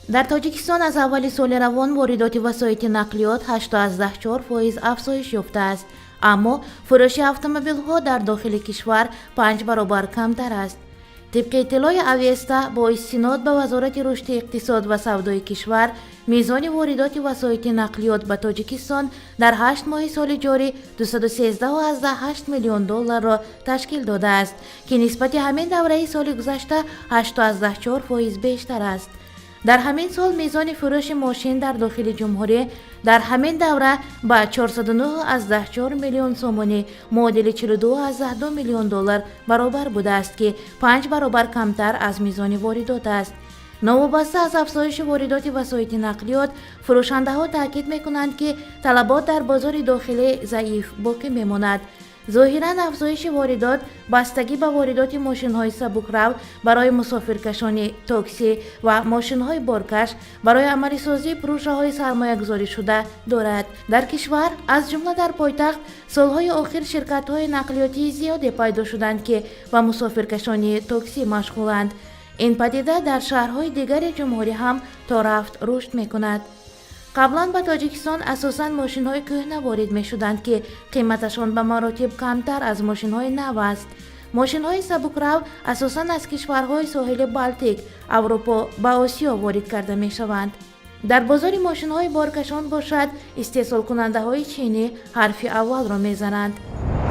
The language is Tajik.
Дар Тоҷикистон аз аввали соли равон воридоти васоити нақлиёт 8,4% афзоиш ёфтааст, аммо фурӯши автомобилҳо дар дохили кишвар панҷ баробар камтар аст. Тибқи иттилои Авеста бо истинод ба Вазорати рушди иқтисод ва савдои кишвар, мизони воридоти васоити нақлиёт ба Тоҷикистон дар 8 моҳи соли ҷорӣ 213,8 миллион долларро ташкил додааст, ки нисбати ҳамин давраи соли гузашта 8,4% бештар аст. Дар ҳамин сол мизони фурӯши мошин дар дохили ҷумҳурӣ дар ҳамин давра ба 409,4 миллион сомонӣ, муодили 42,2 миллион доллар баробар будааст, ки панҷ баробар камтар аз мизони воридот аст. Новобаста аз афзоиши воридоти васоити нақлиёт, фурӯшандаҳо таъкид мекунанд, ки талабот дар бозори дохилӣ заиф боқӣ мемонад. Зоҳиран, афзоиши воридот бастагӣ ба воридоти мошинҳои сабукрав барои мусофиркашонӣ, таксӣ ва мошинҳои боркаш барои амалисозии пурӯжаҳои сармоягузоришуда дорад. Дар кишвар, аз ҷумла дар пойтахт, солҳои охир ширкатҳои нақлиётии зиёде пайдо шуданд, ки ба мусофиркашонии таксӣ машғуланд. Ин падида дар шаҳрҳои дигари ҷумҳурӣ ҳам то рафт рушд мекунад. Қаблан ба Тоҷикистон асосан мошинҳои кӯҳна ворид мешуданд, ки қиматашон ба маротиб камтар аз мошинҳои нав аст. Мошинҳои сабукрав асосан аз кишварҳои соҳили Балтик, Аврупо ба Осиё ворид карда мешаванд. Дар бозори мошинҳои боркашон бошад, истеҳсолкунандаҳои чинӣ ҳарфи аввалро мезананд.